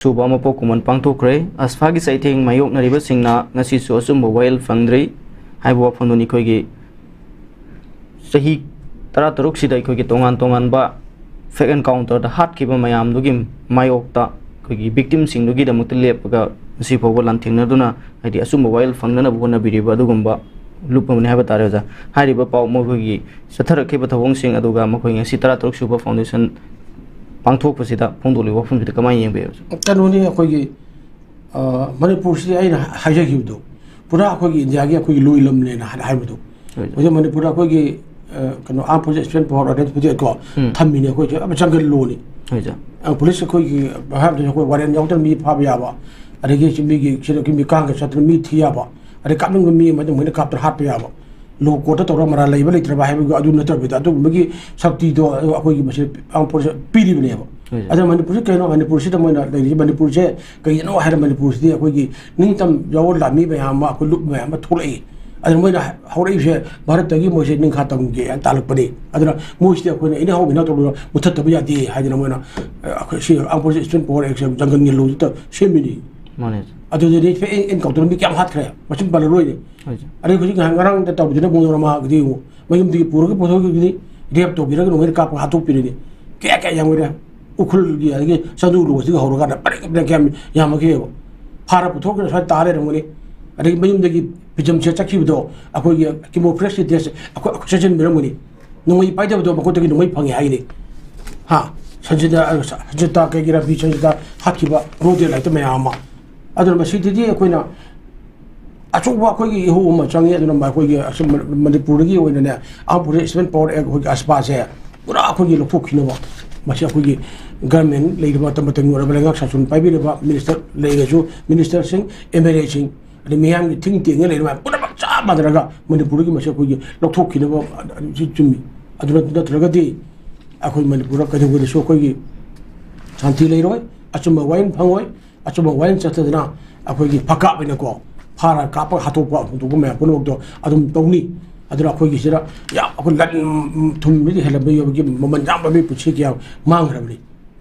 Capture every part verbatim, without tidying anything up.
ꯁꯨꯕ ꯃꯄꯣꯛ ꯀꯨꯝꯑꯣꯟ ꯄꯥꯡꯊꯣꯛꯈ꯭ꯔꯦ꯫ ꯑꯁꯐꯥꯒꯤ ꯆꯩꯊꯦꯡ ꯃꯥꯌꯣꯛꯅꯔꯤꯕꯁꯤꯡꯅ ꯉꯁꯤꯁꯨ ꯑꯆꯨꯝꯕ ꯋꯥꯌꯦꯜ ꯐꯪꯗ꯭ꯔꯤ ꯍꯥꯏꯕ ꯋꯥꯐꯝꯗꯨꯅꯤ꯫ ꯑꯩꯈꯣꯏꯒꯤ ꯆꯍꯤ ꯇꯔꯥꯇꯔꯨꯛꯁꯤꯗ ꯑꯩꯈꯣꯏꯒꯤ ꯇꯣꯉꯥꯟ ꯇꯣꯉꯥꯟꯕ fake encounterꯗ ꯍꯥꯠꯈꯤꯕ ꯃꯌꯥꯝꯗꯨꯒꯤ ꯃꯥꯌꯣꯛꯇ ꯑꯩꯈꯣꯏꯒꯤ victimꯁꯤꯡꯗꯨꯒꯤꯗꯃꯛꯇ ꯂꯦꯞꯄꯒ ꯉꯁꯤ ꯐꯥꯎꯕ ꯂꯥꯟꯊꯦꯡꯅꯗꯨꯅ, ꯍꯥꯏꯗꯤ ꯑꯆꯨꯝꯕ ꯋꯥꯌꯦꯜ ꯐꯪꯅꯅꯕ ꯍꯣꯠꯅꯕꯤꯔꯤꯕ ꯑꯗꯨꯒꯨꯝꯕ ꯂꯨꯞ ꯑꯃꯅꯤ ꯍꯥꯏꯕ ꯇꯥꯔꯦ, ꯑꯣꯖꯥ꯫ ꯍꯥꯏꯔꯤꯕ ꯄꯥꯎ, ꯃꯈꯣꯏꯒꯤ ꯆꯠꯊꯔꯛꯈꯤꯕ ꯊꯧꯑꯣꯡꯁꯤꯡ, ꯑꯗꯨꯒ ꯃꯈꯣꯏ ꯉꯁꯤ ꯇꯔꯥꯇꯔꯨꯛ ꯁꯨꯕ foundation ꯄꯥꯡꯊꯣꯛꯄꯁꯤꯗ ꯐꯣꯡꯗꯣꯛꯂꯤꯕ ꯋꯥꯐꯝꯁꯤꯗ ꯀꯃꯥꯏꯅ ꯌꯦꯡꯕꯤ, ꯑꯣꯖꯥ? ꯀꯩꯅꯣꯅꯤ, ꯑꯩꯈꯣꯏꯒꯤ, ꯑ, ꯃꯅꯤꯄꯨꯔꯁꯤꯗꯤ ꯑꯩꯅ ꯍꯥꯏꯖꯈꯤꯕꯗꯣ, ꯄꯨꯔꯥ ꯑꯩꯈꯣꯏꯒꯤ ꯏꯟꯗꯤꯌꯥꯒꯤ ꯑꯩꯈꯣꯏꯒꯤ ꯂꯣꯏ ꯂꯝꯅꯦꯅ ꯍꯥꯏ-, ꯍꯥꯏꯕꯗꯣ꯫ ꯍꯣꯏ, ꯁꯥꯔ꯫ ꯍꯧꯖꯤꯛ ꯃꯅꯤꯄꯨꯔꯗ ꯑꯩꯈꯣꯏꯒꯤ, ꯑ, ꯀꯩꯅꯣ, armed forces expand power ꯑꯗꯩ ꯄꯨꯊꯣꯛꯑꯦꯀꯣ, ꯎꯝ꯫ ꯊꯝꯃꯤꯅꯦ ꯑꯩꯈꯣꯏꯁꯦ, ꯌꯥꯝ ꯖꯪꯒꯜ ꯂꯣꯅꯤ꯫ ꯍꯣꯏ, ꯁꯥꯔ꯫ ꯑ, ꯄꯨꯂꯤꯁ ꯑꯩꯈꯣꯏꯒꯤ ꯍꯥꯏꯕꯗꯁꯨ ꯑꯩꯈꯣꯏ ꯋꯥꯔꯦꯟ ꯌꯥꯎꯗꯅ ꯃꯤ ꯐꯥꯕ ꯌꯥꯕ, ꯑꯗꯒꯤ ꯁꯤ ꯃꯤꯒꯤ ꯁꯤꯗꯒꯤ ꯃꯤ ꯀꯥꯡꯒ ꯆꯠꯇꯅ ꯃꯤ ꯊꯤ ꯌꯥꯕ, ꯑꯗꯩ ꯀꯥꯞꯅꯤꯡꯕ ꯃꯤ ꯑꯃ ꯑꯗꯨꯝ ꯃꯣꯏꯅ ꯀꯥꯞꯇꯅ ꯍꯥꯠꯄ ꯌꯥꯕ, ꯂꯣ ꯀꯣꯔꯠꯇ ꯇꯧꯔꯒ ꯃꯔꯥꯜ ꯂꯩꯕ ꯂꯩꯇ꯭ꯔꯕ ꯍꯥꯏꯕꯒꯤ ꯑꯗꯨ ꯅꯠꯇꯕꯤꯗ ꯑꯗꯨꯒꯨꯝꯕꯒꯤ ꯁꯛꯇꯤꯗꯣ ꯑꯩꯈꯣꯏꯒꯤ ꯃꯁꯤ armed forces ꯄꯤꯔꯤꯕꯅꯦꯕ꯫ ꯍꯣꯏ, ꯁꯥꯔ꯫ ꯑꯗꯨꯅ ꯃꯅꯤꯄꯨꯔꯁꯤ ꯀꯩꯅꯣ, ꯃꯅꯤꯄꯨꯔꯁꯤꯗ ꯃꯣꯏꯅ ꯂꯩꯔꯤꯁꯦ, ꯃꯅꯤꯄꯨꯔꯁꯦ ꯀꯩꯒꯤꯅꯣ ꯍꯥꯏꯔ ꯃꯅꯤꯄꯨꯔꯁꯤꯗꯤ ꯑꯩꯈꯣꯏꯒꯤ ꯅꯤꯡꯇꯝ ꯌꯥꯑꯣꯟ ꯂꯥꯟꯃꯤ ꯃꯌꯥꯝ ꯑꯃ, ꯑꯩꯈꯣꯏ ꯂꯨꯞ ꯃꯌꯥꯝ ꯑꯃ ꯊꯣꯛꯂꯛꯏ꯫ ꯑꯗꯨꯅ ꯃꯣꯏꯅ ꯍꯧꯔꯛꯏꯁꯦ ꯚꯥꯔꯠꯇꯒꯤ ꯃꯣꯏꯁꯦ ꯅꯤꯡꯈꯥ ꯇꯝꯒꯦ ꯍꯥꯏꯅ ꯇꯥꯜꯂꯛꯄꯅꯤ꯫ ꯑꯗꯨꯅ ꯃꯣꯏꯁꯤꯗꯤ ꯑꯩꯈꯣꯏꯅ ꯏꯅꯍꯧ ꯏꯅꯍꯧ ꯇꯧꯗꯅ ꯃꯨꯊꯠꯇꯕ ꯌꯥꯗꯦ ꯍꯥꯏꯗꯅ ꯃꯣꯏꯅ, ꯑ, ꯑꯩꯈꯣꯏ ꯁꯤ armed forces expand power actꯁꯦ ꯖꯪꯒꯜꯒꯤ ꯂꯣꯁꯤꯗ ꯁꯦꯝꯃꯤꯅꯤ꯫ ꯃꯥꯅꯦ꯫ ꯑꯗꯨꯗꯗꯤ fake encounter ꯃꯤ ꯀꯌꯥꯝ ꯍꯥꯠꯈ꯭ꯔꯦ, ꯃꯁꯤꯡ ꯄꯜꯂꯔꯣꯏꯅꯦ꯫ ꯍꯣꯏ, ꯁꯥꯔ꯫ ꯑꯗꯩ ꯍꯧꯖꯤꯛ ꯉꯍꯥꯛ ꯉꯔꯥꯡꯗ ꯇꯧꯕꯗꯨꯅ ꯃꯣꯅꯣꯔꯃꯥꯒꯤꯗꯤ ꯌꯦꯡꯉꯨ, ꯃꯌꯨꯝꯗꯒꯤ ꯄꯨꯔꯒ ꯄꯨꯊꯣꯛꯈꯤꯕꯗꯤ, rape ꯇꯧꯕꯤꯔꯒ ꯅꯣꯡꯃꯩꯅ ꯀꯥꯞꯄꯒ ꯍꯥꯠꯇꯣꯛꯄꯤꯔꯤꯅꯤ꯫ ꯀꯌꯥ ꯀꯌꯥ ꯌꯥꯝꯈ꯭ꯔꯦ꯫ ꯎꯈ꯭ꯔꯨꯜꯒꯤ ꯑꯗꯒꯤ ꯆꯥꯟꯗꯦꯜ ꯂꯣꯁꯤꯒ ꯍꯧꯔꯀꯥꯟꯗ ꯄꯔꯦꯡ ꯄꯔꯦꯡ ꯀꯌꯥꯝ ꯌꯥꯝꯃꯒꯦ ꯌꯦꯡꯉꯣ꯫ ꯐꯥꯔ ꯄꯨꯊꯣꯛꯈ꯭ꯔꯦ, ꯁ꯭ꯋꯥꯏ ꯇꯥ ꯂꯩꯔꯝꯒꯅꯤ꯫ ꯑꯗꯒꯤ ꯃꯌꯨꯝꯗꯒꯤ ꯐꯤꯖꯝꯁꯦ ꯆꯠꯈꯤꯕꯗꯣ ꯑꯩꯈꯣꯏꯒꯤ ꯀꯤꯃꯣ ꯐ꯭ꯔꯦꯁꯀꯤ ꯇꯦꯁ ꯑꯩꯈꯣꯏ, ꯑꯩꯈꯣꯏ ꯆꯦꯟꯁꯤꯟꯕꯤꯔꯝꯒꯅꯤ꯫ ꯅꯣꯡꯃꯩ ꯄꯥꯏꯗꯕꯗꯣ ꯃꯈꯣꯏꯗꯒꯤ ꯅꯣꯡꯃꯩ ꯐꯪꯉꯦ ꯍꯥꯏꯒꯅꯤ꯫ ꯍꯥ? ꯁꯟꯖꯤꯇꯥ, ꯁꯟꯖꯤꯇꯥ ꯀꯩꯒꯤ ꯔꯥꯕꯤ ꯁꯟꯖꯤꯇꯥ ꯍꯥꯠꯈꯤꯕ ꯕ꯭ꯔꯣꯗꯦ ꯂꯥꯏꯠꯇ ꯃꯌꯥꯝ ꯑꯃ꯫ ꯑꯗꯨꯅ ꯃꯁꯤꯗꯗꯤ ꯑꯩꯈꯣꯏꯅ ꯑꯆꯧꯕ ꯑꯩꯈꯣꯏꯒꯤ ꯏꯍꯧ ꯑꯃ ꯆꯪꯉꯤ꯫ ꯑꯗꯨꯅ ꯑꯩꯈꯣꯏꯒꯤ ꯑꯁꯨꯝ ꯃꯅꯤꯄꯨꯔꯗꯒꯤ ꯑꯣꯏꯅꯅꯦ, armed forces expand power act ꯑꯩꯈꯣꯏꯒꯤ ꯑꯁꯄꯥꯁꯦ ꯄꯨꯔꯥ ꯑꯩꯈꯣꯏꯒꯤ ꯂꯧꯊꯣꯛꯈꯤꯅꯕ, ꯃꯁꯤ ꯑꯩꯈꯣꯏꯒꯤ government ꯂꯩꯔꯤꯕ ꯃꯇꯝ ꯃꯇꯝꯒꯤ ꯑꯣꯏꯔꯕ ꯂꯩꯉꯥꯛ ꯁꯥꯁꯟ ꯄꯥꯏꯕꯤꯔꯤꯕ minister ꯂꯩꯔꯁꯨ, ministerꯁꯤꯡ, MLAꯁꯤꯡ, ꯑꯗꯩ ꯃꯤꯌꯥꯝꯒꯤ ꯊꯤꯡ ꯇꯦꯡꯉ ꯂꯩꯔꯤꯕ ꯃꯌꯥꯝ ꯄꯨꯝꯅꯃꯛ ꯆꯞ ꯃꯥꯟꯅꯔꯒ ꯃꯅꯤꯄꯨꯔꯒꯤ ꯃꯁꯤ ꯑꯩꯈꯣꯏꯒꯤ ꯂꯧꯊꯣꯛꯈꯤꯅꯕ, ꯁꯤ ꯆꯨꯝꯃꯤ꯫ ꯑꯗꯨ ꯅꯠꯇ꯭ꯔꯒꯗꯤ ꯑꯩꯈꯣꯏ ꯃꯅꯤꯄꯨꯔꯗ ꯀꯩꯗꯧꯉꯩꯗꯁꯨ ꯑꯩꯈꯣꯏꯒꯤ ꯁꯥꯟꯇꯤ ꯂꯩꯔꯣꯏ, ꯑꯆꯨꯝꯕ ꯋꯥꯌꯦꯜ ꯐꯪꯉꯣꯏ꯫ ꯑꯆꯨꯝꯕ ꯋꯥꯌꯦꯜ ꯆꯠꯇꯗꯅ ꯑꯩꯈꯣꯏꯒꯤ ꯐꯀꯥꯞ ꯑꯣꯏꯅꯀꯣ, ꯐꯥꯔ ꯀꯥꯞꯄꯒ ꯍꯥꯠꯇꯣꯛꯄ, ꯍꯨꯟꯗꯣꯛꯄ ꯃꯌꯥꯝ ꯄꯨꯝꯅꯃꯛꯇꯣ ꯑꯗꯨꯝ ꯇꯧꯅꯤ꯫ ꯑꯗꯨꯅ ꯑꯩꯈꯣꯏꯒꯤ ꯁꯤꯗ ꯌꯥꯝ ꯑꯩꯈꯣꯏ ꯂꯟ ꯊꯨꯝꯗꯒꯤ ꯍꯦꯜꯂꯛꯄꯒꯤ ꯃꯃꯜ ꯌꯥꯝꯕ ꯃꯤ ꯄꯨꯟꯁꯤ ꯀꯌꯥ ꯃꯥꯡꯈ꯭ꯔꯕꯅꯤ꯫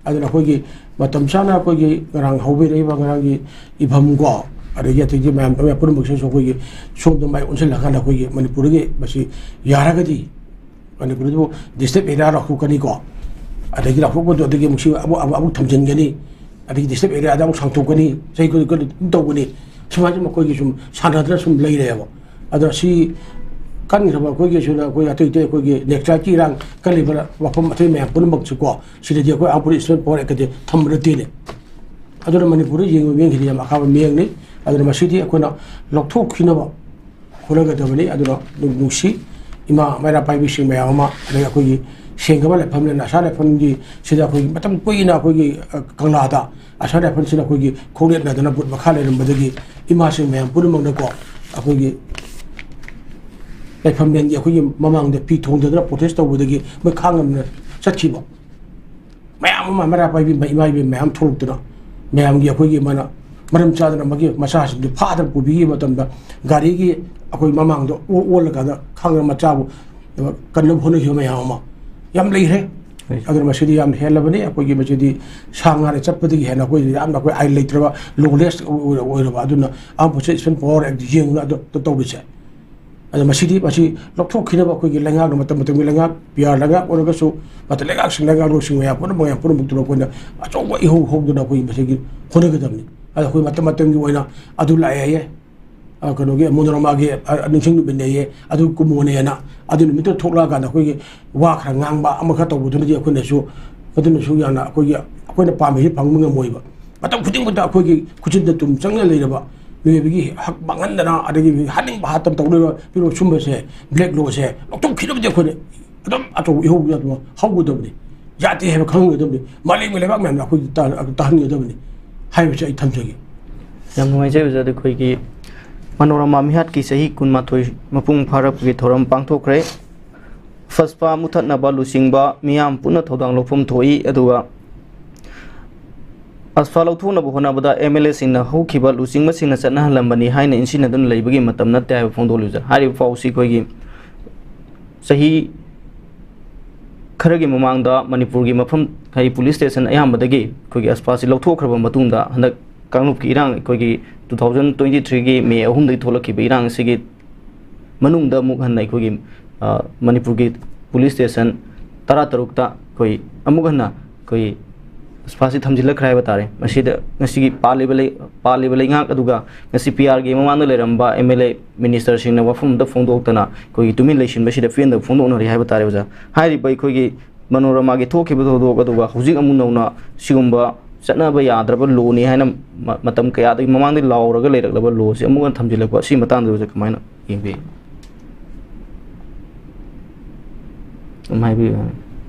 ꯑꯗꯨꯅ ꯑꯩꯈꯣꯏꯒꯤ ꯃꯇꯝ ꯆꯥꯅ ꯑꯩꯈꯣꯏꯒꯤ ꯉꯔꯥꯡ ꯍꯧꯕꯤꯔꯛꯏꯕ ꯉꯔꯥꯡꯒꯤ ꯏꯐꯝ ꯀꯣ, ꯑꯗꯒꯤ ꯑꯇꯩꯒꯤ ꯃꯌꯥꯝ, ꯃꯌꯥꯝ ꯄꯨꯝꯅꯃꯛꯁꯤꯁꯨ ꯑꯩꯈꯣꯏꯒꯤ ꯁꯣꯝꯗ ꯃꯥꯏ ꯑꯣꯟꯁꯤꯜꯂꯀꯥꯟꯗ ꯑꯩꯈꯣꯏꯒꯤ ꯃꯅꯤꯄꯨꯔꯗꯒꯤ ꯃꯁꯤ ꯌꯥꯔꯒꯗꯤ ꯃꯅꯤꯄꯨꯔꯗꯕꯨ ꯗꯤꯁꯇ꯭ꯔꯤꯛ ꯑꯦꯔꯤꯌꯥ ꯂꯥꯎꯊꯣꯛꯀꯅꯤꯀꯣ, ꯑꯗꯒꯤ ꯂꯥꯎꯊꯣꯛꯄꯗꯣ ꯑꯗꯒꯤ ꯑꯃꯨꯛꯁꯤ ꯑꯃꯨꯛ, ꯑꯃꯨꯛ, ꯑꯃꯨꯛ ꯊꯝꯖꯤꯟꯒꯅꯤ, ꯑꯗꯒꯤ ꯗꯤꯁꯇ꯭ꯔꯤꯛ ꯑꯦꯔꯤꯌꯥꯗ ꯑꯃꯨꯛ ꯁꯥꯡꯊꯣꯛꯀꯅꯤ, ꯆꯍꯤ ꯈꯨꯗꯤꯡ ꯈꯨꯗꯤꯡ ꯑꯗꯨꯝ ꯇꯧꯒꯅꯤ꯫ ꯁꯨꯃꯥꯏꯅ ꯃꯈꯣꯏꯒꯤ ꯁꯨꯝ ꯁꯥꯟꯅꯗꯅ ꯁꯨꯝ ꯂꯩꯔꯦꯕ꯫ ꯑꯗꯣ ꯁꯤ ꯀꯟꯈ꯭ꯔꯕ ꯑꯩꯈꯣꯏꯒꯤ ꯁꯤꯗ ꯑꯩꯈꯣꯏ ꯑꯇꯩ ꯑꯇꯩ ꯑꯩꯈꯣꯏꯒꯤ ꯅꯦꯛꯁꯂꯥꯏꯠꯀꯤ ꯏꯔꯥꯡ ꯀꯜꯂꯤꯕ ꯃꯐꯝ ꯑꯇꯩ ꯃꯌꯥꯝ ꯄꯨꯝꯅꯃꯛꯁꯨꯀꯣ, ꯁꯤꯗꯗꯤ ꯑꯩꯈꯣꯏ ꯑꯥꯔꯝ ꯄꯨꯂꯤꯁ ꯏꯁꯇꯨꯗꯦꯟ ꯄꯥꯋꯔ ꯑꯦꯛꯀꯗꯤ ꯊꯝꯕ ꯅꯠꯇꯦꯅꯦ꯫ ꯑꯗꯨꯅ ꯃꯅꯤꯄꯨꯔꯗ ꯌꯦꯡꯕ ꯃꯤꯑꯣꯏꯁꯤꯗꯤ ꯌꯥꯝ ꯑꯈꯥꯕ ꯃꯤꯠꯌꯦꯡꯅꯤ꯫ ꯑꯗꯨꯅ ꯃꯁꯤꯗꯤ ꯑꯩꯈꯣꯏꯅ ꯂꯧꯊꯣꯛꯈꯤꯅꯕ ꯍꯣꯠꯅꯒꯗꯕꯅꯤ꯫ ꯑꯗꯨꯅ ꯅꯨꯡ-, ꯅꯨꯡꯁꯤ ꯏꯃꯥ ꯃꯩꯔꯥ ꯄꯥꯏꯕꯤꯁꯤꯡ ꯃꯌꯥꯝ ꯑꯃ, ꯑꯗꯒꯤ ꯑꯩꯈꯣꯏꯒꯤ ꯁꯦꯡꯗꯕ ꯂꯥꯏꯐꯝꯂꯦꯟ, ꯑꯁꯥ ꯂꯥꯏꯐꯝꯒꯤ ꯁꯤꯗ ꯑꯩꯈꯣꯏꯒꯤ ꯃꯇꯝ ꯀꯨꯏꯅ ꯑꯩꯈꯣꯏꯒꯤ, ꯑ, ꯀꯪꯂꯥꯗ ꯑꯁꯥ ꯂꯥꯏꯐꯝꯁꯤꯅ ꯑꯩꯈꯣꯏꯒꯤ ꯈꯣꯡꯅꯦꯠꯅꯗꯅ ꯕꯨꯠ ꯃꯈꯥ ꯂꯩꯔꯝꯕꯗꯒꯤ ꯏꯃꯥꯁꯤꯡ ꯃꯌꯥꯝ ꯄꯨꯝꯅꯃꯛꯅꯀꯣ ꯑꯩꯈꯣꯏꯒꯤ ꯂꯥꯏꯐꯝꯂꯦꯟꯒꯤ ꯑꯩꯈꯣꯏꯒꯤ ꯃꯃꯥꯡꯗ ꯐꯤ ꯊꯣꯡꯗꯗꯅ ꯄ꯭ꯔꯣꯇꯦꯁ ꯇꯧꯕꯗꯒꯤ ꯃꯣꯏ ꯈꯥꯡꯉꯝꯅ ꯆꯠꯈꯤꯕ ꯃꯌꯥꯝ ꯑꯃ ꯃꯩꯔꯥ ꯄꯥꯏꯕꯤ ꯏꯃꯥ ꯏꯕꯦꯟ ꯃꯌꯥꯝ ꯊꯣꯛꯂꯛꯇꯨꯅ ꯃꯌꯥꯝꯒꯤ ꯑꯩꯈꯣꯏꯒꯤ ꯃꯥꯅ ꯃꯔꯝ ꯆꯥꯗꯅ ꯃꯥꯒꯤ ꯃꯆꯥꯁꯤꯡꯗꯨ ꯐꯥꯗꯅ ꯄꯨꯕꯤꯈꯤꯕ ꯃꯇꯝꯗ ꯒꯥꯔꯤꯒꯤ ꯑꯩꯈꯣꯏ ꯃꯃꯥꯡꯗ ꯑꯣ-, ꯑꯣꯜꯂꯀꯥꯟꯗ ꯈꯥꯡꯉ ꯃꯆꯥꯕꯨ ꯀꯟꯅꯕ ꯍꯣꯠꯅꯈꯤꯕ ꯃꯌꯥꯝ ꯑꯃ ꯌꯥꯝ ꯂꯩꯈ꯭ꯔꯦ꯫ ꯍꯣꯏ꯫ ꯑꯗꯨꯅ ꯃꯁꯤꯗꯤ ꯌꯥꯝ ꯍꯦꯜꯂꯕꯅꯤ꯫ ꯑꯩꯈꯣꯏꯒꯤ ꯃꯁꯤꯗꯤ ꯁꯥ ꯉꯥꯅ ꯆꯠꯄꯗꯒꯤ ꯍꯦꯟꯅ ꯑꯩꯈꯣꯏ ꯌꯥꯝꯅ ꯑꯩꯈꯣꯏ ꯑꯥꯏꯟ ꯂꯩꯇ꯭ꯔꯕ ꯂꯣꯂꯦꯁ ꯑꯣꯏꯔꯕ ꯑꯗꯨꯅ ꯑꯥꯔꯝ ꯐꯣꯔꯁꯦꯁ ꯏꯁꯄꯦꯟ ꯄꯥꯋꯔ ꯑꯦꯛ ꯌꯦꯡꯗꯨꯅ ꯑꯗꯨ ꯇꯧꯔꯤꯁꯦ꯫ ꯑꯗꯣ ꯃꯁꯤꯗꯤ ꯃꯁꯤ ꯂꯧꯊꯣꯛꯈꯤꯅꯕ ꯑꯩꯈꯣꯏꯒꯤ ꯂꯩꯉꯥꯛꯅ ꯃꯇꯝ ꯃꯇꯝꯒꯤ ꯂꯩꯉꯥꯛ, ꯄꯤ ꯑꯥꯔ ꯂꯩꯉꯥꯛ ꯑꯣꯏꯔꯒꯁꯨ, ꯃꯇꯝ ꯂꯩꯉꯥꯛꯁꯤꯡ ꯂꯩꯉꯥꯛꯂꯣꯏꯁꯤꯡ ꯃꯌꯥꯝ ꯄꯨꯝꯅꯃꯛ ꯃꯌꯥꯝ ꯄꯨꯝꯅꯃꯛꯇꯨꯅ ꯑꯩꯈꯣꯏꯅ ꯑꯆꯧꯕ ꯏꯍꯧ ꯍꯧꯗꯨꯅ ꯑꯩꯈꯣꯏ ꯃꯁꯤꯒꯤ ꯍꯣꯠꯅꯒꯗꯕꯅꯤ꯫ ꯑꯗꯣ ꯑꯩꯈꯣꯏ ꯃꯇꯝ ꯃꯇꯝꯒꯤ ꯑꯣꯏꯅ ꯑꯗꯨ ꯂꯥꯛꯑꯦ ꯍꯥꯏꯌꯦ, ꯑ, ꯀꯩꯅꯣꯒꯤ ꯃꯣꯅꯣꯔꯃꯥꯒꯤ, ꯑ, ꯅꯤꯡꯁꯤꯡ ꯅꯨꯃꯤꯠꯅꯦꯌꯦ, ꯑꯗꯨ ꯀꯨꯝꯃꯣꯅꯦꯅ ꯑꯗꯨ ꯅꯨꯃꯤꯠꯇꯨ ꯊꯣꯛꯂꯛꯑꯀꯥꯟꯗ ꯑꯩꯈꯣꯏꯒꯤ ꯋꯥ ꯈꯔ ꯉꯥꯡꯕ ꯑꯃ ꯈꯔ ꯇꯧꯕꯗꯨꯅꯗꯤ ꯑꯩꯈꯣꯏꯅꯁꯨ, ꯑꯗꯨꯅꯁꯨ ꯌꯥꯝꯅ ꯑꯩꯈꯣꯏꯒꯤ, ꯑꯩꯈꯣꯏꯅ ꯄꯥꯝꯃꯤꯁꯤ ꯐꯪꯕ ꯉꯝꯃꯣꯏꯕ꯫ ꯃꯇꯝ ꯈꯨꯗꯤꯡꯃꯛꯇ ꯑꯩꯈꯣꯏꯒꯤ ꯈꯨꯠꯆꯤꯟꯗ ꯇꯨꯝ ꯆꯪꯅ ꯂꯩꯔꯕ ꯃꯤꯑꯣꯏꯕꯒꯤ ꯍꯛ ꯃꯥꯡꯍꯟꯗꯅ ꯑꯗꯒꯤ ꯍꯥꯠꯅꯤꯡꯕ ꯍꯥꯠꯇꯅ ꯇꯧ ꯂꯩꯕ ꯐꯤꯔꯣꯜ ꯁꯨꯝꯕꯁꯦ, ꯕ꯭ꯂꯦꯛ ꯂꯣꯁꯦ ꯂꯧꯊꯣꯛꯈꯤꯅꯕꯗꯤ ꯑꯩꯈꯣꯏꯅ ꯑꯗꯨꯝ ꯑꯆꯧꯕ ꯏꯍꯧ ꯌꯥꯗꯕ ꯍꯧꯒꯗꯕꯅꯤ꯫ ꯌꯥꯗꯦ ꯍꯥꯏꯕ ꯈꯪꯍꯟꯒꯗꯕꯅꯤ꯫ ꯃꯥꯂꯦꯝꯒꯤ ꯂꯩꯕꯥꯛ ꯃꯌꯥꯝꯅ ꯑꯩꯈꯣꯏ ꯇꯥ-, ꯇꯥꯍꯟꯒꯗꯕꯅꯤ ꯍꯥꯏꯕꯁꯤ ꯑꯩ ꯊꯝꯖꯒꯦ꯫ ꯌꯥꯝ ꯅꯨꯡꯉꯥꯏꯖꯩ ꯑꯣꯖꯥ꯫ ꯑꯗꯨ ꯑꯩꯈꯣꯏꯒꯤ ꯃꯅꯣꯔꯃꯥ ꯃꯤꯍꯥꯠꯀꯤ ꯆꯍꯤ ꯀꯨꯟꯃꯥꯊꯣꯏ ꯃꯄꯨꯡ ꯐꯥꯔꯛꯄꯒꯤ ꯊꯧꯔꯝ ꯄꯥꯡꯊꯣꯛꯈ꯭ꯔꯦ꯫ ꯐꯁꯄꯥ ꯃꯨꯊꯠꯅꯕ ꯂꯨꯆꯤꯡꯕ ꯃꯤꯌꯥꯝ ꯄꯨꯟꯅ ꯊꯧꯗꯥꯡ ꯂꯧꯐꯝ ꯊꯣꯛꯏ꯫ ꯑꯗꯨꯒ ꯑꯁꯐꯥ ꯂꯧꯊꯣꯛꯅꯕ ꯍꯣꯠꯅꯕꯗ ꯑꯦꯝ ꯑꯦꯜ ꯑꯦꯁꯤꯡꯅ ꯍꯧꯈꯤꯕ ꯂꯨꯆꯤꯡꯕꯁꯤꯡꯅ ꯆꯠꯅꯍꯜꯂꯝꯕꯅꯤ ꯍꯥꯏꯅ ꯏꯟꯁꯤꯟꯅꯗꯨꯅ ꯂꯩꯕꯒꯤ ꯃꯇꯝ ꯅꯠꯇꯦ ꯍꯥꯏꯕ ꯐꯣꯡꯗꯣꯛꯂꯤꯕꯁꯦ꯫ ꯍꯥꯏꯔꯤꯕ ꯄꯥꯎꯁꯤ ꯑꯩꯈꯣꯏꯒꯤ ꯆꯍꯤ ꯈꯔꯒꯤ ꯃꯃꯥꯡꯗ ꯃꯅꯤꯄꯨꯔꯒꯤ ꯃꯐꯝ ꯍꯥꯏꯗꯤ ꯄꯨꯂꯤꯁ ꯁ꯭ꯇꯦꯁꯟ ꯑꯌꯥꯝꯕꯗꯒꯤ ꯑꯩꯈꯣꯏꯒꯤ ꯑꯁꯄꯥꯁꯤ ꯂꯧꯊꯣꯛꯈ꯭ꯔꯕ ꯃꯇꯨꯡꯗ, ꯍꯟꯗꯛ ꯀꯥꯡꯂꯨꯞꯀꯤ ꯏꯔꯥꯡ, ꯑꯩꯈꯣꯏꯒꯤ ꯇꯨ ꯊꯥꯎꯖꯟ ꯇ꯭ꯋꯦꯟꯇꯤ ꯊ꯭ꯔꯤꯒꯤ ꯃꯦ ꯑꯍꯨꯝꯗꯒꯤ ꯊꯣꯛꯂꯛꯈꯤꯕ ꯏꯔꯥꯡ ꯑꯁꯤꯒꯤ ꯃꯅꯨꯡꯗ ꯑꯃꯨꯛ ꯍꯟꯅ ꯑꯩꯈꯣꯏꯒꯤ, ꯑ, ꯃꯅꯤꯄꯨꯔꯒꯤ ꯄꯨꯂꯤꯁ ꯁ꯭ꯇꯦꯁꯟ ꯇꯔꯥꯇꯔꯨꯛꯇ ꯑꯩꯈꯣꯏ ꯑꯃꯨꯛ ꯍꯟꯅ ꯑꯩꯈꯣꯏ ꯑꯁꯄꯥꯁꯤ ꯊꯝꯖꯤꯜꯂꯛꯈ꯭ꯔꯦ ꯍꯥꯏꯕ ꯇꯥꯔꯦ꯫ ꯃꯁꯤꯗ ꯉꯁꯤꯒꯤ ꯄꯥꯜꯂꯤꯕ ꯂꯩ-, ꯄꯥꯜꯂꯤꯕ ꯂꯩꯉꯥꯛ ꯑꯗꯨꯒ ꯉꯁꯤ ꯄꯤ ꯑꯥꯔꯒꯤ ꯃꯃꯥꯡꯗ ꯂꯩꯔꯝꯕ ꯑꯦꯝ ꯑꯦꯜ ꯑꯦ, ꯃꯤꯅꯤꯁꯇꯔꯁꯤꯡꯅ ꯋꯥꯐꯝ ꯑꯃꯗ ꯐꯣꯡꯗꯣꯛꯇꯅ ꯑꯩꯈꯣꯏꯒꯤ ꯇꯨꯃꯤꯟ ꯂꯩꯁꯤꯟꯕꯁꯤꯗ ꯄꯦꯟꯗꯕ ꯐꯣꯡꯗꯣꯛꯅꯔꯤ ꯍꯥꯏꯕ ꯇꯥꯔꯦ, ꯑꯣꯖꯥ꯫ ꯍꯥꯏꯔꯤꯕ ꯑꯩꯈꯣꯏꯒꯤ ꯃꯅꯣꯔꯃꯥꯒꯤ ꯊꯣꯛꯈꯤꯕ ꯊꯧꯗꯣꯛ ꯑꯗꯨꯒ ꯍꯧꯖꯤꯛ ꯑꯃꯨꯛ ꯅꯧꯅ ꯁꯤꯒꯨꯝꯕ ꯆꯠꯅꯕ ꯌꯥꯗ꯭ꯔꯕ ꯂꯣꯅꯤ ꯍꯥꯏꯅ ꯃ-, ꯃꯇꯝ ꯀꯌꯥꯗꯒꯤ ꯃꯃꯥꯡꯗꯒꯤ ꯂꯥꯎꯔꯒ ꯂꯩꯔꯛꯂꯕ ꯂꯣꯁꯤ ꯑꯃꯨꯛ ꯍꯟꯅ ꯊꯝꯖꯤꯜꯂꯛꯄ ꯑꯁꯤꯒꯤ ꯃꯇꯥꯡꯗ ꯑꯣꯖꯥ ꯀꯃꯥꯏꯅ ꯌꯦꯡꯕꯤ? ꯑꯗꯨꯝ ꯍꯥꯏꯕꯤꯌꯨ꯫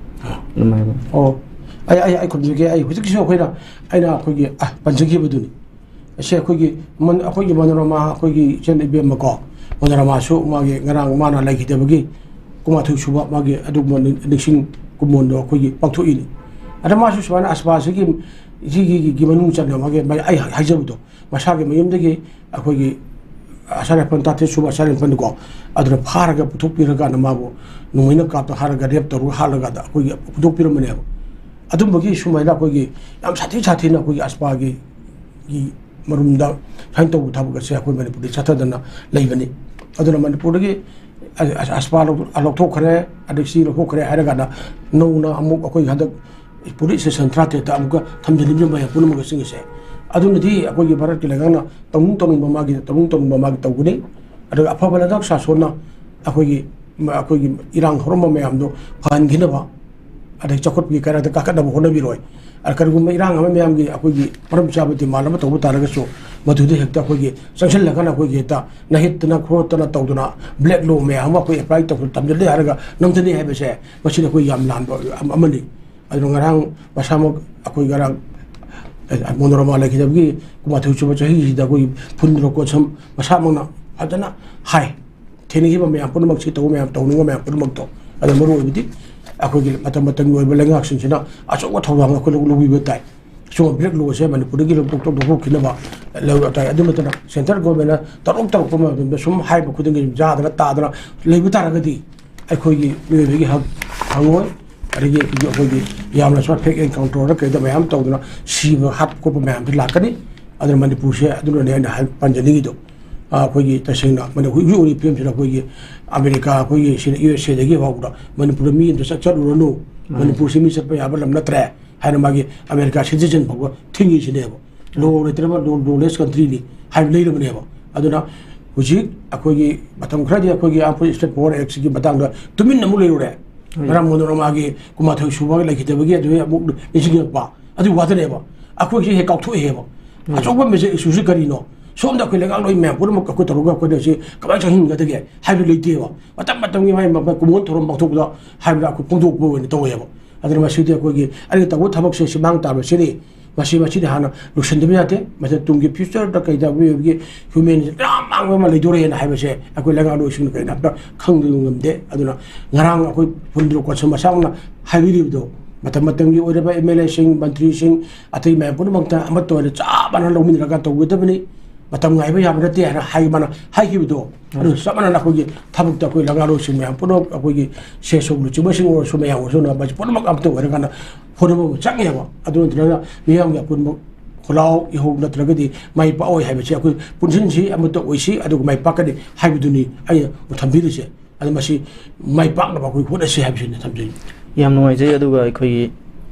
ꯑꯗꯨꯝ ꯍꯥꯏꯕꯤꯌꯨ꯫ ꯑꯣ, ꯑꯩ, ꯑꯩ, ꯑꯩ ꯈꯨꯝꯖꯒꯦ꯫ ꯑꯩ ꯍꯧꯖꯤꯛꯀꯤꯁꯨ ꯑꯩꯈꯣꯏꯅ, ꯑꯩꯅ ꯑꯩꯈꯣꯏꯒꯤ, ꯑ, ꯄꯟꯖꯈꯤꯕꯗꯨꯅꯤ꯫ ꯑꯁꯤ ꯑꯩꯈꯣꯏꯒꯤ ꯃꯟ-, ꯑꯩꯈꯣꯏꯒꯤ ꯃꯅꯣꯔꯃꯥ, ꯑꯩꯈꯣꯏꯒꯤ ꯏꯆꯟ ꯏꯕꯦꯝꯃꯀꯣ, ꯃꯅꯣꯔꯃꯥꯁꯨ ꯃꯥꯒꯤ ꯉꯔꯥꯡ ꯃꯥꯅ ꯂꯩꯈꯤꯗꯕꯒꯤ ꯀꯨꯟꯃꯥꯊꯣꯏ ꯁꯨꯕ ꯃꯥꯒꯤ ꯑꯗꯨꯒꯨꯝꯕ ꯅꯤꯡ-, ꯅꯤꯡꯁꯤꯡ ꯀꯨꯝꯑꯣꯟꯗꯣ ꯑꯩꯈꯣꯏꯒꯤ ꯄꯥꯡꯊꯣꯛꯏꯅꯤ꯫ ꯑꯗ ꯃꯥꯁꯨ ꯁꯨꯃꯥꯏꯅ ꯑꯁꯄꯥꯁꯤꯒꯤ, ꯁꯤꯒꯤ, ꯒꯤ ꯃꯅꯨꯡ ꯆꯟꯅ ꯃꯥꯒꯤ, ꯃꯥꯒꯤ ꯑꯩ ꯍꯥꯏꯖꯕꯗꯣ, ꯃꯁꯥꯒꯤ ꯃꯌꯨꯝꯗꯒꯤ ꯑꯩꯈꯣꯏꯒꯤ ꯑꯁꯥ ꯔꯥꯏꯐꯜ ꯇꯔꯥꯇꯔꯦꯠ ꯁꯨꯕ ꯑꯁꯥ ꯔꯥꯏꯐꯜꯅꯤꯀꯣ, ꯑꯗꯨꯅ ꯐꯥꯔꯒ ꯄꯨꯊꯣꯛꯄꯤꯔꯀꯥꯟꯗ ꯃꯥꯕꯨ ꯅꯣꯡꯃꯩꯅ ꯀꯥꯞꯇ ꯍꯥꯠꯂꯒ ꯔꯦꯞ ꯇꯧꯔꯒ ꯍꯥꯠꯂꯒ ꯑꯗ ꯑꯩꯈꯣꯏꯒꯤ ꯄꯨꯊꯣꯛꯄꯤꯔꯝꯕꯅꯦꯕ꯫ ꯑꯗꯨꯝꯕꯒꯤ ꯁꯨꯃꯥꯏꯅ ꯑꯩꯈꯣꯏꯒꯤ ꯌꯥꯝ ꯁꯥꯊꯤ ꯁꯥꯊꯤꯅ ꯑꯩꯈꯣꯏꯒꯤ ꯑꯁꯄꯥꯒꯤ ꯒꯤ ꯃꯔꯨꯝꯗ ꯁꯨꯃꯥꯏꯅ ꯇꯧꯕ ꯊꯕꯛ ꯑꯁꯦ ꯑꯩꯈꯣꯏ ꯃꯅꯤꯄꯨꯔꯗꯤ ꯆꯠꯊꯗꯅ ꯂꯩꯕꯅꯤ꯫ ꯑꯗꯨꯅ ꯃꯅꯤꯄꯨꯔꯗꯒꯤ ꯑ-, ꯑ-, ꯑꯁꯄꯥ ꯂꯧ-, ꯂꯧꯊꯣꯛꯈ꯭ꯔꯦ, ꯑꯗꯩ ꯁꯤ ꯂꯧꯊꯣꯛꯈ꯭ꯔꯦ ꯍꯥꯏꯔꯀꯥꯟꯗ ꯅꯧꯅ ꯑꯃꯨꯛ ꯑꯩꯈꯣꯏ ꯍꯟꯗꯛ ꯄꯨꯂꯤꯁ ꯁ꯭ꯇꯦꯁꯟ ꯇꯔꯥꯇꯔꯦꯠꯇ ꯑꯃꯨꯛꯀ ꯊꯝꯖꯤꯜꯂꯤꯕ ꯃꯌꯥꯝ ꯄꯨꯝꯅꯃꯛ ꯑꯁꯤꯡ ꯑꯁꯦ꯫ ꯑꯗꯨꯅꯗꯤ ꯑꯩꯈꯣꯏꯒꯤ ꯚꯥꯔꯠꯀꯤ ꯂꯩꯉꯥꯛꯅ ꯇꯧꯅꯤꯡ ꯇꯧꯅꯤꯡꯕ ꯃꯥꯒꯤ, ꯇꯧꯅꯤꯡ ꯇꯧꯅꯤꯡꯕ ꯃꯥꯒꯤ ꯇꯧꯒꯅꯤ꯫ ꯑꯗꯨꯒ ꯑꯐꯕ ꯂꯩꯉꯥꯛ ꯁꯥꯁꯣꯟꯅ ꯑꯩꯈꯣꯏꯒꯤ, ꯑꯩꯈꯣꯏꯒꯤ ꯏꯔꯥꯡ ꯍꯧꯔꯝꯕ ꯃꯌꯥꯝꯗꯣ ꯐꯍꯟꯈꯤꯅꯕ, ꯑꯗꯩ ꯆꯥꯎꯈꯠꯄꯒꯤ ꯀꯩꯔꯥꯛꯇ ꯀꯥꯈꯠꯅꯕ ꯍꯣꯠꯅꯕꯤꯔꯣꯏ꯫ ꯑꯗ ꯀꯔꯤꯒꯨꯝꯕ ꯏꯔꯥꯡ ꯑꯃ ꯃꯌꯥꯝꯒꯤ ꯑꯩꯈꯣꯏꯒꯤ ꯃꯔꯝ ꯆꯥꯕ demand ꯑꯃ ꯇꯧꯕ ꯇꯥꯔꯒꯁꯨ, ꯃꯗꯨꯗ ꯍꯦꯛꯇ ꯑꯩꯈꯣꯏꯒꯤ ꯆꯪꯁꯤꯜꯂꯒꯅ ꯑꯩꯈꯣꯏꯒꯤ ꯍꯦꯛꯇ ꯅꯥꯍꯤꯠꯇꯅ ꯈꯣꯠꯇꯅ ꯇꯧꯗꯅ black law ꯃꯌꯥꯝ ꯑꯃ ꯑꯩꯈꯣꯏ apply ꯇꯧꯗꯅ ꯊꯝꯖꯤꯜꯂꯤ ꯍꯥꯏꯔꯒ ꯅꯝꯊꯅꯤ ꯍꯥꯏꯕꯁꯦ, ꯃꯁꯤꯗꯤ ꯑꯩꯈꯣꯏ ꯌꯥꯝ ꯂꯥꯟꯕ ꯑꯃ-, ꯑꯃꯅꯤ꯫ ꯑꯗꯨꯅ ꯉꯔꯥꯡ ꯃꯁꯥꯃꯛ ꯑꯩꯈꯣꯏ ꯉꯔꯥꯡ, ꯑ, ꯃꯣꯅꯣꯔꯃꯥ ꯂꯩꯈꯤꯗꯕꯒꯤ ꯀꯨꯟꯃꯥꯊꯣꯏ ꯁꯨꯕ ꯆꯍꯤꯁꯤꯗ ꯑꯩꯈꯣꯏ ꯐꯨꯟꯗ꯭ꯔꯣ ꯀꯣꯠꯁꯝ ꯃꯁꯥꯃꯛꯅ ꯐꯖꯅ ꯍꯥꯏ꯫ ꯊꯦꯡꯅꯈꯤꯕ ꯃꯌꯥꯝ ꯄꯨꯝꯅꯃꯛꯁꯤ, ꯇꯧꯕ ꯃꯌꯥꯝ, ꯇꯧꯅꯤꯡꯕ ꯃꯌꯥꯝ ꯄꯨꯝꯅꯃꯛꯇꯣ, ꯑꯗꯣ ꯃꯔꯨ ꯑꯣꯏꯕꯗꯤ ꯑꯩꯈꯣꯏꯒꯤ ꯃꯇꯝ ꯃꯇꯝꯒꯤ ꯑꯣꯏꯕ ꯂꯩꯉꯥꯛꯁꯤꯡꯁꯤꯅ ꯑꯆꯧꯕ ꯊꯧꯗꯥꯡ ꯑꯩꯈꯣꯏ ꯂꯧ-, ꯂꯧꯕꯤꯕ ꯇꯥꯏ꯫ ꯁꯤꯒꯨꯝꯕ black law ꯁꯦ ꯃꯅꯤꯄꯨꯔꯗꯒꯤ ꯂꯧꯊꯣꯛ-, ꯂꯧꯊꯣꯛꯈꯤꯅꯕ ꯂꯧ-, ꯇꯥꯏ꯫ ꯑꯗꯨ ꯅꯠꯇꯅ central government ꯅ ꯇꯧꯔꯛ ꯇꯧꯔꯛꯄ ꯃꯇꯝꯗ ꯁꯨꯝ ꯍꯥꯏꯕ ꯈꯨꯗꯤꯡꯒꯤ ꯌꯥꯗꯅ ꯇꯥꯗꯅ ꯂꯩꯕ ꯇꯥꯔꯒꯗꯤ ꯑꯩꯈꯣꯏꯒꯤ ꯃꯤꯑꯣꯏꯕꯒꯤ ꯍꯛ ꯐꯪꯉꯣꯏ꯫ ꯑꯗꯒꯤ ꯑꯩꯈꯣꯏꯒꯤ ꯌꯥꯝꯅ ꯁꯨꯃꯥꯏꯅ ꯐꯦꯛ ꯑꯦꯟꯀꯥꯎꯟꯇꯔꯗ ꯀꯩꯗ ꯃꯌꯥꯝ ꯇꯧꯗꯅ ꯁꯤꯕ ꯍꯥꯠꯄ ꯈꯣꯠꯄ ꯃꯌꯥꯝꯁꯤ ꯂꯥꯛꯀꯅꯤ꯫ ꯑꯗꯨꯅ ꯃꯅꯤꯄꯨꯔꯁꯦ ꯑꯗꯨꯅꯅꯦ ꯑꯩꯅ ꯍꯥꯏ-, ꯄꯟꯖꯅꯤꯡꯉꯤꯗꯣ꯫ ꯑ, ꯑꯩꯈꯣꯏꯒꯤ ꯇꯁꯦꯡꯅ ꯃꯅꯤ-, ꯍꯧꯖꯤꯛ ꯍꯧꯖꯤꯛ ꯑꯣꯏꯔꯤꯕ ꯐꯤꯕꯝꯁꯤꯗ ꯑꯩꯈꯣꯏꯒꯤ ꯑꯃꯦꯔꯤꯀꯥ, ꯑꯩꯈꯣꯏꯒꯤ ꯁꯤꯅ ꯌꯨ ꯑꯦꯁ ꯑꯦꯗꯒꯤ ꯐꯥꯎꯕꯗ ꯃꯅꯤꯄꯨꯔꯗ ꯃꯤ ꯑꯝꯇ ꯆꯠ-, ꯆꯠꯂꯨꯔꯅꯨ, ꯃꯥꯅꯤ꯫ ꯃꯅꯤꯄꯨꯔꯁꯤ ꯃꯤ ꯆꯠꯄ ꯌꯥꯕ ꯂꯝ ꯅꯠꯇ꯭ꯔꯦ ꯍꯥꯏꯅ ꯃꯥꯒꯤ ꯑꯃꯦꯔꯤꯀꯥ ꯁꯤꯇꯤꯖꯟ ꯐꯥꯎꯕ ꯊꯤꯡꯉꯤꯁꯤꯅꯦꯕ꯫ ꯂꯣ ꯂꯩꯇ꯭ꯔꯕ, ꯂꯣ, ꯂꯣꯂꯦꯁ ꯀꯟꯇ꯭ꯔꯤꯅꯤ ꯍꯥꯏꯕ ꯂꯩꯔꯕꯅꯦꯕ꯫ ꯑꯗꯨꯅ ꯍꯧꯖꯤꯛ ꯑꯩꯈꯣꯏꯒꯤ ꯃꯇꯝ ꯈꯔꯗꯤ ꯑꯩꯈꯣꯏꯒꯤ ꯑꯥꯔꯝ ꯐꯣꯔꯁ ꯁ꯭ꯇꯦꯠ ꯄꯥꯋꯔ ꯑꯦꯛꯁꯤꯒꯤ ꯃꯇꯥꯡꯗ ꯇꯨꯃꯤꯟꯅ ꯑꯃꯨꯛ ꯂꯩꯔꯨꯔꯦ꯫ ꯍꯣꯏ꯫ ꯉꯔꯥꯡ ꯃꯣꯅꯣꯔꯃꯥꯒꯤ ꯀꯨꯟꯃꯥꯊꯣꯏ ꯁꯨꯕ ꯂꯩꯈꯤꯗꯕꯒꯤ ꯑꯗꯨ ꯑꯃꯨꯛ ꯅꯤꯡꯁꯤꯡꯉꯛꯄ꯫ ꯑꯗꯨꯒꯤ ꯋꯥꯗꯅꯦꯕ꯫ ꯑꯩꯈꯣꯏꯁꯦ ꯍꯦꯛ ꯀꯥꯎꯊꯣꯛꯑꯦꯕ꯫ ꯎꯝ꯫ ꯑꯆꯧꯕ ꯃꯦꯖꯔ ꯏꯁꯨꯁꯤ ꯀꯔꯤꯅꯣ? ꯁꯣꯝꯗ ꯑꯩꯈꯣꯏ ꯂꯩꯉꯥꯛꯂꯣꯏ ꯃꯌꯥꯝ ꯄꯨꯝꯅꯃꯛ ꯑꯩꯈꯣꯏ ꯇꯧꯔꯒ ꯑꯩꯈꯣꯏꯅ ꯁꯤ ꯀꯃꯥꯏꯅ ꯆꯪꯍꯟꯒꯗꯒꯦ ꯍꯥꯏꯕ ꯂꯩꯇꯦꯕ꯫ ꯃꯇꯝ ꯃꯇꯝꯒꯤ ꯃꯥꯒꯤ ꯃꯥꯒꯤ ꯀꯨꯝꯑꯣꯟ ꯊꯧꯔꯝ ꯄꯥꯡꯊꯣꯛꯄꯗ ꯍꯥꯏꯕꯗ ꯑꯩꯈꯣꯏ ꯐꯣꯡꯗꯣꯛꯄ ꯑꯣꯏꯅ ꯇꯧꯋꯦꯕ꯫ ꯑꯗꯨꯅ ꯃꯁꯤꯗꯤ ꯑꯩꯈꯣꯏꯒꯤ ꯑꯩꯅ ꯇꯧꯕ ꯊꯕꯛꯁꯦ ꯁꯤ ꯃꯥꯡ ꯇꯥꯕꯁꯤꯅꯤ꯫ ꯃꯁꯤ, ꯃꯁꯤꯗꯤ ꯍꯥꯟꯅ ꯂꯣꯏꯁꯤꯟꯗꯕ ꯌꯥꯗꯦ꯫ ꯃꯁꯤ ꯇꯨꯡꯒꯤ ꯐ꯭ꯌꯨꯆꯔꯗ ꯀꯩꯗ ꯑꯩꯈꯣꯏꯒꯤ ꯍ꯭ꯌꯨꯃꯦꯟꯁꯤ ꯌꯥꯝ ꯃꯥꯡꯕ ꯑꯃ ꯂꯩꯗꯣꯔꯦꯅ ꯍꯥꯏꯕꯁꯦ ꯑꯩꯈꯣꯏ ꯂꯩꯉꯥꯛꯂꯣꯏꯁꯤꯡꯅ ꯀꯩꯅꯣ ꯑꯝꯇ ꯈꯪꯗꯕ ꯉꯝꯗꯦ꯫ ꯑꯗꯨꯅ ꯉꯔꯥꯡ ꯑꯩꯈꯣꯏ ꯄꯨꯟꯗ꯭ꯔꯣ ꯀꯣꯟꯁꯜ ꯃꯁꯥꯃꯛꯅ ꯍꯥꯏꯕꯤꯔꯤꯕꯗꯣ, ꯃꯇꯝ ꯃꯇꯝꯒꯤ ꯑꯣꯏꯔꯕ ꯑꯦꯝ ꯑꯦꯜ ꯑꯦꯁꯤꯡ, ꯃꯟꯇ꯭ꯔꯤꯁꯤꯡ, ꯑꯇꯩ ꯃꯌꯥꯝ ꯄꯨꯝꯅꯃꯛꯇ ꯑꯃꯠꯇ ꯑꯣꯏꯅ ꯆꯞ ꯃꯥꯟꯅꯅ ꯂꯧꯃꯤꯟꯅꯔꯒ ꯇꯧꯒꯗꯕꯅꯤ꯫ ꯃꯇꯝ ꯉꯥꯏꯕ ꯌꯥꯕ ꯅꯠꯇꯦ ꯍꯥꯏꯅ ꯍꯥꯏ-, ꯃꯥꯅ ꯍꯥꯏꯈꯤꯕꯗꯣ, ꯑꯗꯨ ꯆꯞ ꯃꯥꯟꯅꯅ ꯑꯩꯈꯣꯏꯒꯤ ꯊꯕꯛꯇ ꯑꯩꯈꯣꯏ ꯂꯩꯉꯥꯛꯂꯣꯏꯁꯤꯡ ꯃꯌꯥꯝ ꯄꯨꯝꯅꯃꯛ, ꯑꯩꯈꯣꯏꯒꯤ ꯁꯦꯁꯣ ꯂꯨꯆꯤꯡꯕꯁꯤꯡ ꯑꯣꯏꯔꯁꯨ, ꯃꯌꯥꯝ ꯑꯣꯏꯔꯁꯨ, ꯃꯁꯤ ꯄꯨꯝꯅꯃꯛ ꯑꯃꯠꯇ ꯑꯣꯏꯔꯀꯥꯟꯗ ꯍꯣꯠꯅꯕ ꯑꯃ ꯆꯪꯉꯦꯕ꯫ ꯑꯗꯨ ꯅꯠꯇ꯭ꯔꯒ ꯃꯤꯌꯥꯝꯒꯤ ꯑꯄꯨꯟꯕ ꯈꯣꯜꯂꯥꯎ ꯏꯍꯧ ꯅꯠꯇ꯭ꯔꯒꯗꯤ ꯃꯥꯏ ꯄꯥꯛꯑꯣꯏ ꯍꯥꯏꯕꯁꯤ ꯑꯩꯈꯣꯏ ꯄꯨꯟꯁꯤꯟꯁꯤ, ꯑꯃꯠꯇ ꯑꯣꯏꯁꯤ, ꯑꯗꯨꯒ ꯃꯥꯏ ꯄꯥꯛꯀꯅꯤ ꯍꯥꯏꯕꯗꯨꯅꯤ ꯑꯩꯅ ꯊꯝꯕꯤꯔꯤꯁꯦ꯫ ꯑꯗꯨ ꯃꯁꯤ ꯃꯥꯏ ꯄꯥꯛꯅꯕ ꯑꯩꯈꯣꯏ ꯍꯣꯠꯅꯁꯤ ꯍꯥꯏꯕꯁꯤꯅꯤ ꯊꯝꯖꯩ꯫ ꯌꯥꯝ ꯅꯨꯡꯉꯥꯏꯖꯩ꯫ ꯑꯗꯨꯒ ꯑꯩꯈꯣꯏꯒꯤ